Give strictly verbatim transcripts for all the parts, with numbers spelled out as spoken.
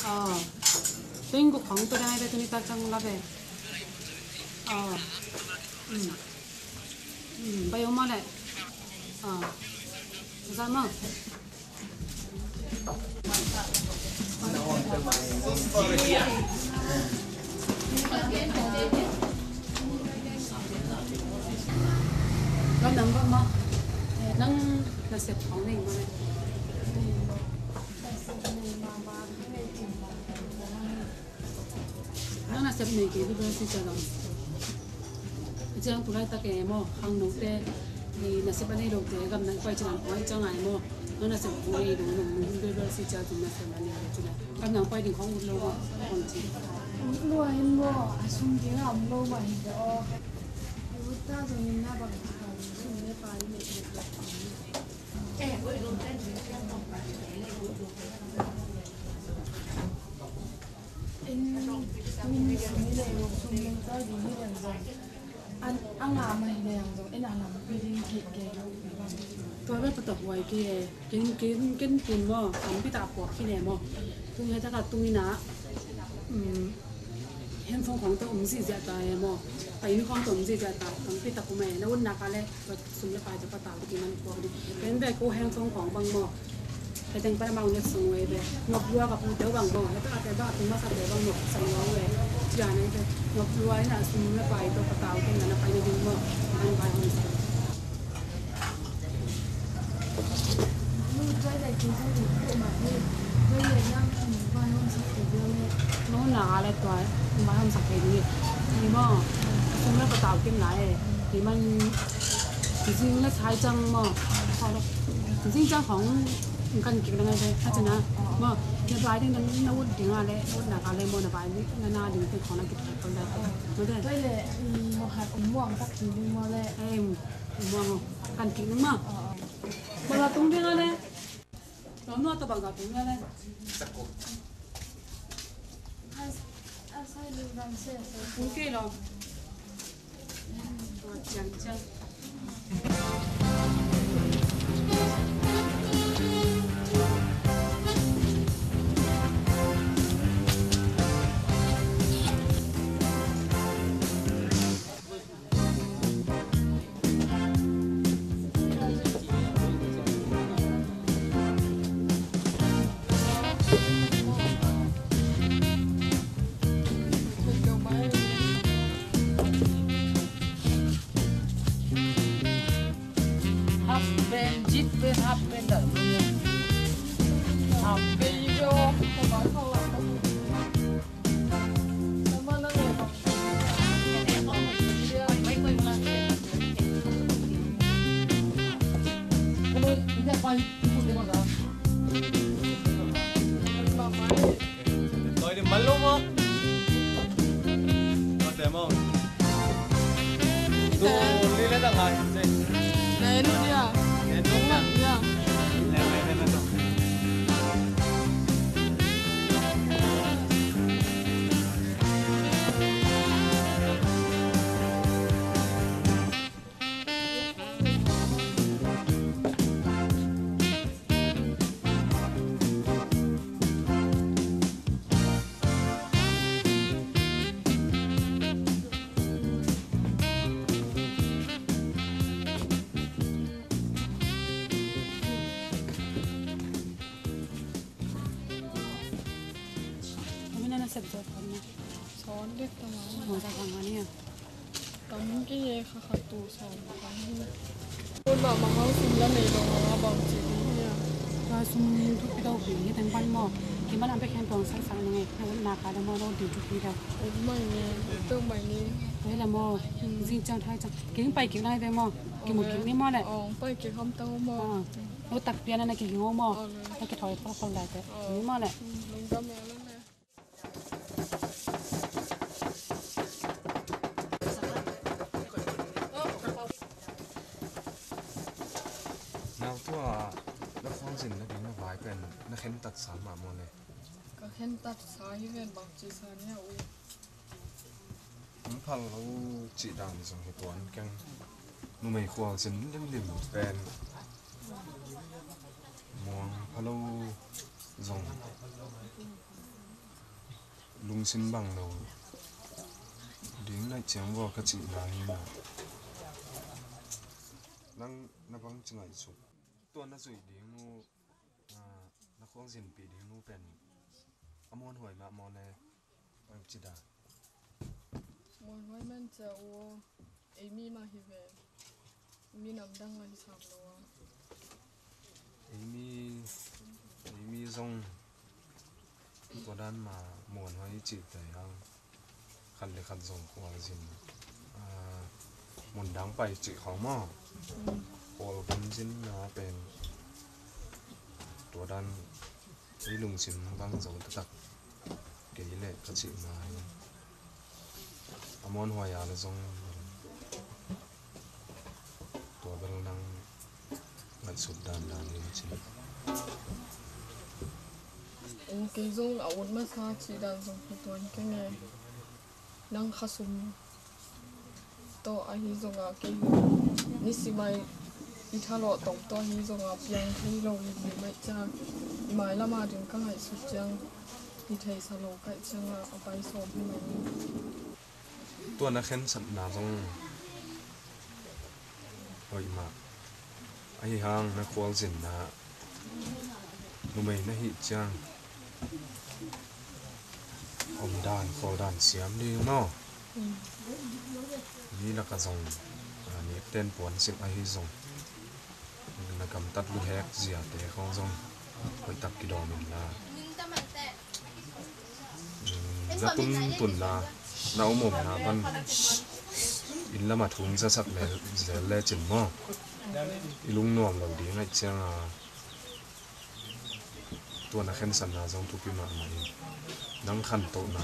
Aw. Tua in guk khawng tua dang ai ve, tuni ta ciang la ve. Aw. Um. Um, bai om mah leh. Aw. Za mah. Nang bang mah. Nang nasep khawng nei mah leh. Nang nasep nei kei bek bel si ciang. Ciang tu laitak e maw, khangnote, i nasep a nei lote, gamdang pai ciang poi ciang ai maw. Nang nasep nei lo, nang bel bel si ciang tu nasep a nei lo tu leh. Gamdang pai ding khawng ut lo maw, khawng ci. Ut lo a hin maw, a sum ding a om lo mah hi te aw. Ut ta zong in na bang sum le pai nei lo. Tua bek patawh huai kei e. Ken, ken, ken, ken maw, tampi tak a puak khin e maw. Tung hi taka tung ina, um, handphone khawng tawh um zihziah ta e maw. Pai ni khawng tawh um zihziah ta, tampi tak um e. Na utna ka le, sum le pai tawh patau ding man puak ding. Ken bek ko handphone khawng bang maw. Hei teng pan a mang nek sung wei bek. Nop lua ka pu teu bang maw. Hei taka teu bang a tung masa teu bang maw. Sang lua wei. Cia nei bek. Nop lua ina sum le pai tawh patau ding na pai na ding maw. An pai hong sa. Nong na a le tua, vai hong sak kei ni. Ni maw, sum le patau kim lai. Ni man, zing le thai cang maw. Zing cang khawng kan kik na ngai ve. Hah cina maw, na tua ding na ut ding a le, na ut na ka le maw, na vai ding na na ding teng khawng na kik kan lai. Maw te. Muang tak ding maw le. Muang kan kik ning maw. Bangzah tung ding a le. Lawm lua tawh bangzah tung ding a le. Tung kei lo. Tua ciang ciang. Half pen, jit pen, half pen dah. Half pen. Kami na nasep zo kami. Sawn dek ta mah. Mawza kang ani a. Tam kei e, kha khat tu sawm khat hi. Kun mah mah hau sum la nei lo a bang ci ding hia. Ka sum thupi deuh pi hi teng pan maw. Ki man a bek hen tuang sak sak nang e. Na ut na ka deuh maw, na ut ding thupi deuh. Ut mai ni, ut deuh mai ni. Tua hi la maw. Zing ciang thai ciang. Kei pai kik nai ve maw. Ki mu kik ni maw le. Ong pai kik ham tau maw. Ut tak pian na ki hing ong maw. Na ki thoi khol khol dai te. Ni maw le. Lungdam e le. Nau tua na khuang sin na ding na vai pen na khentat sa mah maw le? Ka khentat sa hi ven, bang ci sa ni a u. Hong phal lo cih dan zong hi tuan keng. Numei khuang sin limlim pen muang phalo zong. Lungsim bang lo ding naih ciang vaw ka cihna hi maw? Nang na bang ci ngaihsut? Tua na zuih ding nu, ah, na khualzinpih ding nu pen a muanhuai mahmah le bang ci dan? Muanhuai man cia uh aw. Ei mi mah hi ve. Mi namdang lah hi sam lo a. Ei mi, ei mi zong tua dan mah muanhuai cihte hang khat le khat zong khualzin, ah, mundang pai cih khawng maw? Mm. Khualzin na pen tua dan ei lungsim bang zo taktak kei leh ka cihna hi. A muanhuai a le zong tua bel nang ngaihsut dandan hi ci. Kei zong a ut masa cih dan zong hi tuan keng e. Nang khasum tawh ahi zongah kei nisim a i thalawh tawh tawh ahi zongah piang thei lo i hi maih ciang i mailam a ding ka ngaihsut ciang hi theisa lo kaih ciangah a pai sawm hi lo. Tua na khensatna zong hoih mah. Ahi hang na khualzinna numei na hih ciang omdan khawldan siam ding maw? Mm. Mi lakah zong, ah, mi ten puan silh ahi zong na gamtat luhek ziate khawng zong hoihtak kidawm inla, mm, na tuntunna, na omomna pan inn lamah thu hong zasak le zel lecin maw? I lungnuam lo ding ahih cianga tua na khensatna zong thupi mahmah in nang khantohna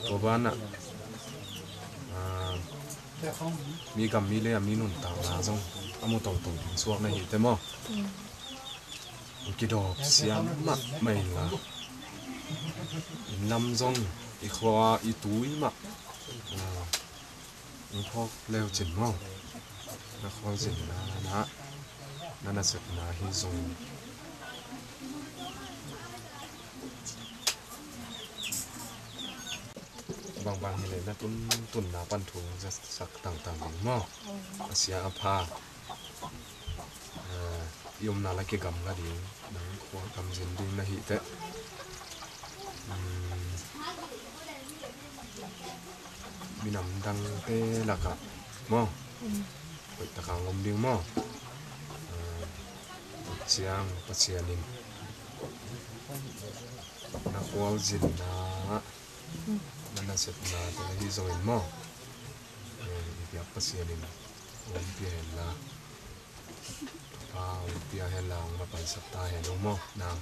tua banah, ah, mi gam mi lei a mi nuntakna zong a mu toto ding suak na hi te maw? Mm. Kidawp siam mahmah inla, inn lam zong i khua i tui mah, ah, hong phawk leucin maw? Na khualzinna na, na nasepna hi zongin bangbang hileh na tuntunna pan thu hong zasak tangtang ding maw? A sia a pha, eh, i omna la kigamla ding, nang khua gamzin ding na hih teh, mm, minam dangte lakah maw? Mm. Hoih taka hong om ding maw? Eh, ciang Pasian in na khualzinna, mm, na nasepna te hi zongin maw? Eh, i biak Pasian in hong pia henla. Pa hong pia henla hong mapaisak ta hen ung maw, nang?